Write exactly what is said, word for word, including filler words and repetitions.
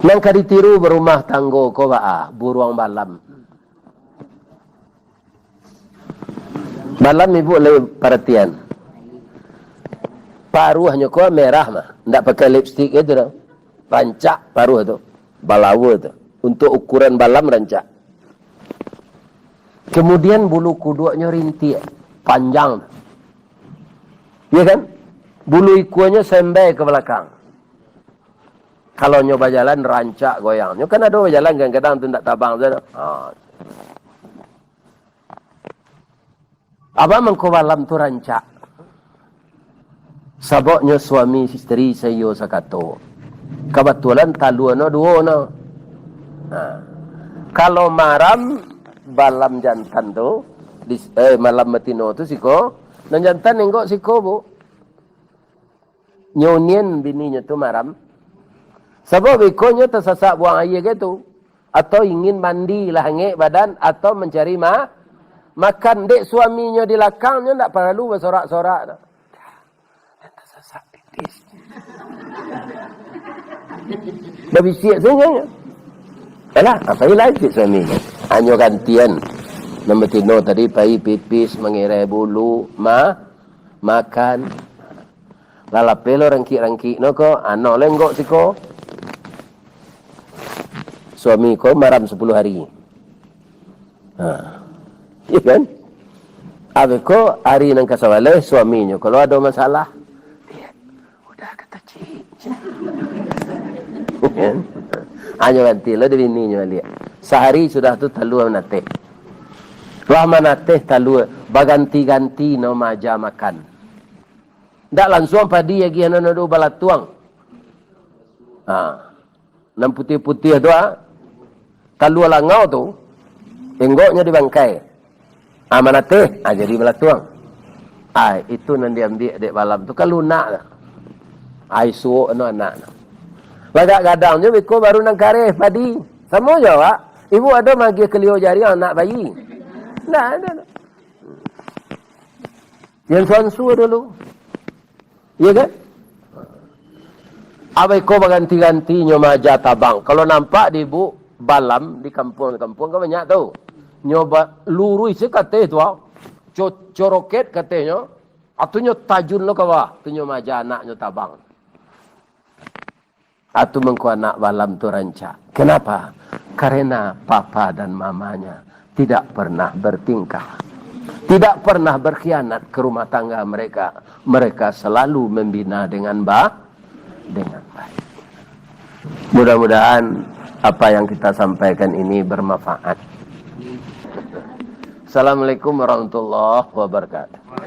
Nan ka ditiru barumah tanggo ko baa, buruang balam. Balam ibu lai paratian. Paruahnyo ko merah mah, ndak pakai lipstik itu doh. Rancak paruah tu, balawa tu. Untuk ukuran balam rancak. Kemudian bulu kuduaknyo rintiak, panjang. Iya kan? Bulu ikuanyo sembai ka balakang. Kalau nyo bajalan rancak goyang. Nyo kan ado bajalan kadang-kadang tu ndak tabang tu. Ha. Apo mangko balam tu rancak? Sababnyo suami isteri saiyo sakato. Kabatulan talua no duo no. Ha. Kalau maram balam jantan tu, di, eh, malam batino tu siko, nan jantan nenggok siko, Bu. Nyo unian bininyo tu maram. Sabab beko nyo tasasak buang aia gitu. Atau ingin mandi lah angek badan, atau mancari ma-, makan. Dek suaminyo di lakangnyo ndak paralu basorak-sorak tu. Tasasak pipis. Babisiak sajo nyo. Alah, apo lai cek suaminyo? Hanyo gantian. Nan batino tadi pai pipis, mangirai bulu, ma-, makan. Lah lapeh lo rangkik-rangkik no ko, ano lenggok siko. Suami ko maram sapuluah hari. Ha. Iya kan? Abih ko hari nan kasabaleh suaminyo kalau ado masalah. Dia, "Udah," kata cik. Kan? Hanyo ganti lo di bininyo baliak. Sahari sudah tu talua manateh. Lah manateh talua, baganti-ganti no maja makan. Ndak lansuang padi agiah nan ado balatuang. Ha. Nan putiah-putiah tu, ah. Talua langau tu, enggoknyo di bangkai. Ah, manateh, ah, jadi balatuang. Ah, itu nan diambiak dek balam tu, kan lunak tu. Ah, isuok no anak tu. Lagak gadang jo beko baru nan kareh padi. Samo jo awak. Ibu ado magiah kelio jari anak bayi. Ndak ado. Jan suansu dulu. Iya kan? Abih ko baganti-ganti nyo maja tabang. Kalau nampak di ibu balam di kampuang-kampuang kan banyak tu. Nyo ba-, luruih se kateh tu, ah. Co-, coroket katehnyo. Atu nyo tajun lo ka bawah. Tu nyo maja anaknyo tabang. Atu mangko anak balam tu rancak. Kenapa? Karena papa dan mamanya tidak pernah bertingkah, tidak pernah berkhianat ke rumah tangga mereka. Mereka selalu membina dengan ba-, dengan baik. Mudah-mudahan apa yang kita sampaikan ini bermanfaat. Assalamualaikum warahmatullahi wabarakatuh.